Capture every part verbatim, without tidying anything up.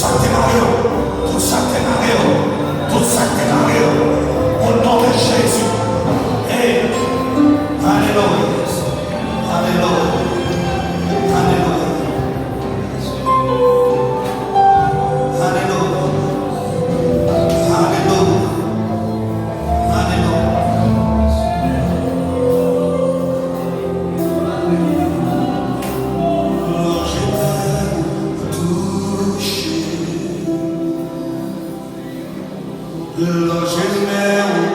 Tout sa k te mare yo, tout sa k te mare yo, tout sa k te mare yo, o non de Jezi. Hey, alelouya, alelouya, alelouya, alelouya, alelouya, alelouya. Lòske mwen touche. Lòske men w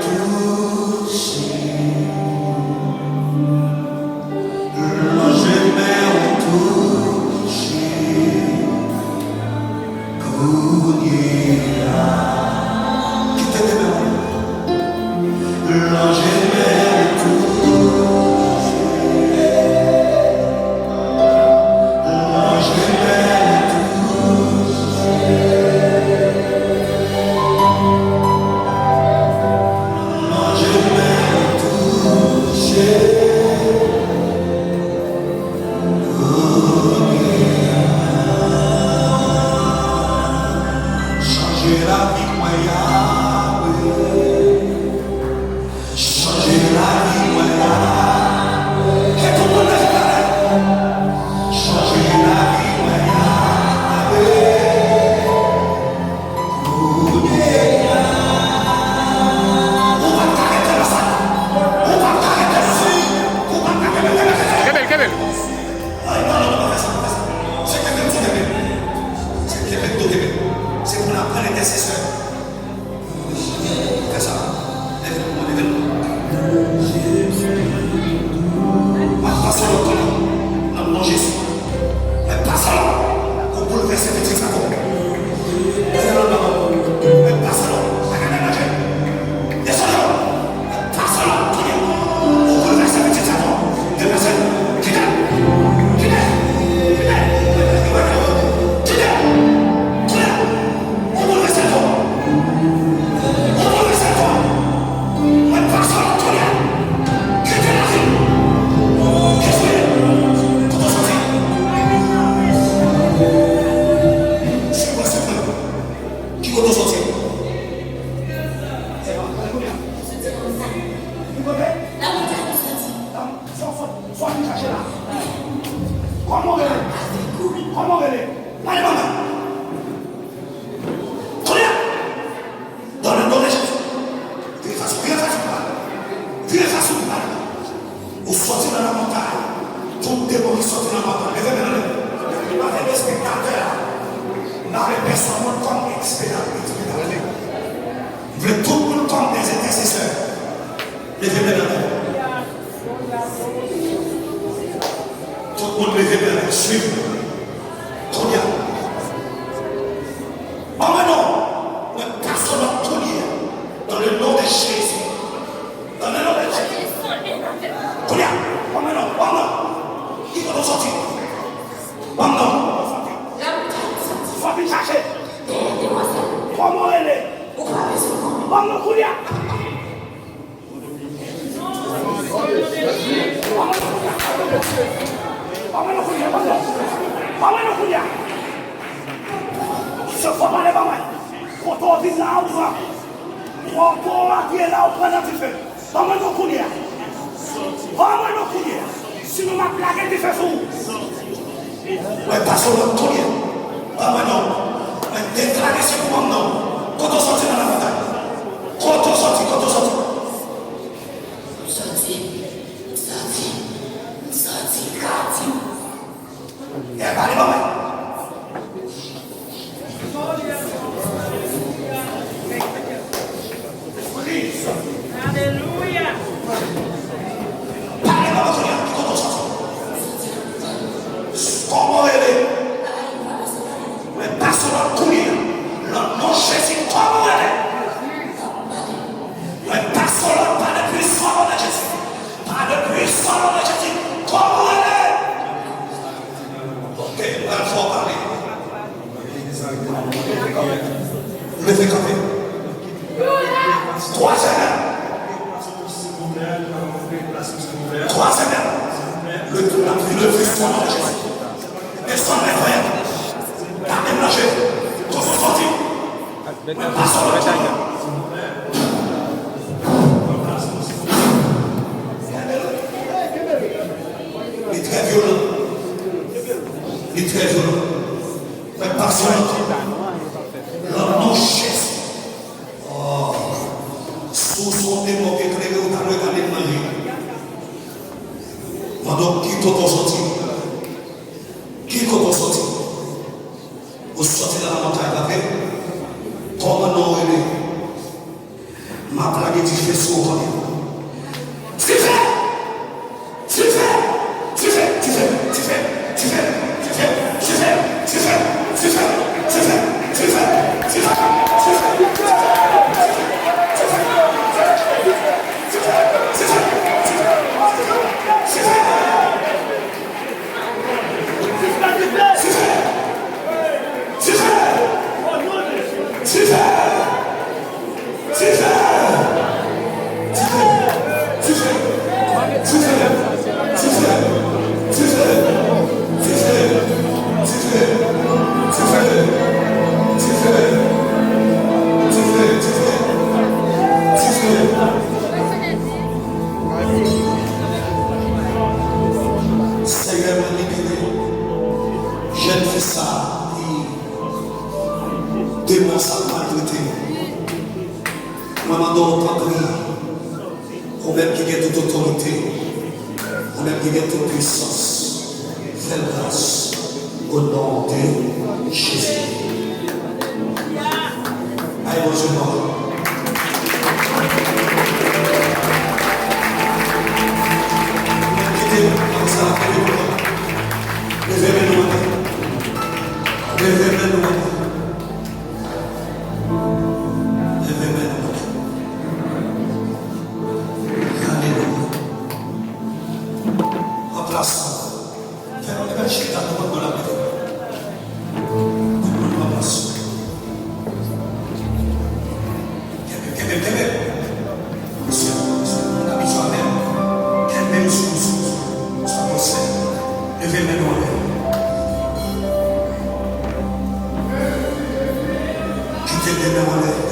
touche. Lòske men w touche. Kounye a. Kite de men w. Lòske men w touche. Lòske men w touche. Lòske men w touche. Chanje lavi mwen, Yahweh. Chanje lavi mwen, Yahweh. Ke tout moun leve talè. Chanje lavi mwen, Yahweh. Kounye a. Ou p ap ka rete nan sa. Ou p ap ka rete nan sa. Ou p ap ka rete nan sa. Kenbe l, kenbe l. Ay, non, non, non, pa fè sa, pa fè sa. Se kenbe l, tou kenbe l. Se kenbe l, tou kenbe l. Se pou n aprann entèsesè. Fè sa. Leve l pou mwen, leve l. M ap pase lòd tou la. Nan non Jezi. Mwen pase lòd. Ou boulvèse pitit sa tou. Leve lòd nan men w. Mwen pase lòd. Desann lòd. Pase lòd, kounye a. Ou boulvèse pitit sa tou. Deplase l. Kite l. Kite l. Kite l. Kite l. Kounye a. Ou boulvèse l tou. Ou boulvèse l tou. Mwen pase lòd kounye a. Kite lavi l. Espri. Kote w soti? Sipre, sipre. Ki kote w soti? Alelouya. Ki kote? Sa w sot, sa w vin chache la? Kòman w rele? Kòman w rele? Pale ban mwen. Kounye a, dans le nom de Jésus. Vire fas ou, vire fas ou, pale. Vire fas ou, pale. Ou soti nan lamontayn. Tout demon ki soti nan lamontayn. Leve men anlè. Avèk espektatè a. N a vle pèsonn moun kòm espektatè. M vle tout moun kòm dè entèsesè. Leve men anlè. Tout moun leve men anlè. Swiv mwen. Kounye a. Ban mwen non. Mwen pase lòd kounye a. Dans le nom de Jésus. Dans le nom de Jésus. Kounye a. Ban mwen non. Ban mwen non. Ki kote w soti? Ban mwen non. Sa w vin chache? Kòman w rele? Ban mwen non kounye a. Ban mwen non kounye a, ban mwen non. Ban mwen non kounye a. Se fò pale ban mwen. Kote w vin la ou pran. Kote w antre la ou pran nan dife. Ban mwen non kounye a. Ban mwen non kounye a. Sinon m ap lage dife sou ou. Mwen pase w lòd kounye a. Ban mwen non. Mwen deklare se pou ban m non. Kote w soti nan lamontayn? Kote w soti? Kote w soti? M soti, m soti, m soti, m soti. E pale ban mwen. Alelouya. Pale ban mwen kounye a, ki kote w soti? Kòman w rele? Mwen pase w lòd kounye a. Nan non Jezi, kòman w rele? Mwen pase w lòd pa le puissant nom de Jésus. Pa le puissant nom de Jésus. Kòman w rele? Ok, mwen fè w pale. Leve kanpe. Twazyèm. Twazyèm. Le, le puissant nom de Jésus. Desann men fè. Gade m nan je. Kote w Mwen pa sòt. Li trè vyolan. Li trè vyolan. Mwen pa sòt. Lanmou chèz. Oh. Si w se yon demon k eklere, ou ta dwe gade l manje. Mande w ki kote w soti. Ki kote w soti. Ou soti nan lamantay, pa vre? Kòman non w rele? M ap lage dife sou ou kounye a. Dife! Dife! Senyè, mwen libere jèn fi sa a ki demon sa ap maltrete. Mwen mande w, tanpri, ou menm ki gen tout otorite, ou menm ki gen tout pwisans, fè l gras, o non de Jezi. Ay, Bondye, non. Kite m, kòmsa, leve men nou anlè. Leve men nou anlè. Leve men nou anlè. Alelouya. An plas sa. Fè nou leve chita nou kont nou la. Tout moun pran plas. Kenbe, kenbe, kenbe. Mesye, mesye, nou abitye avè m. Kenbe m sou, sou, sou, sou atmosfè. Leve men nou anlè. Kite men nou anlè.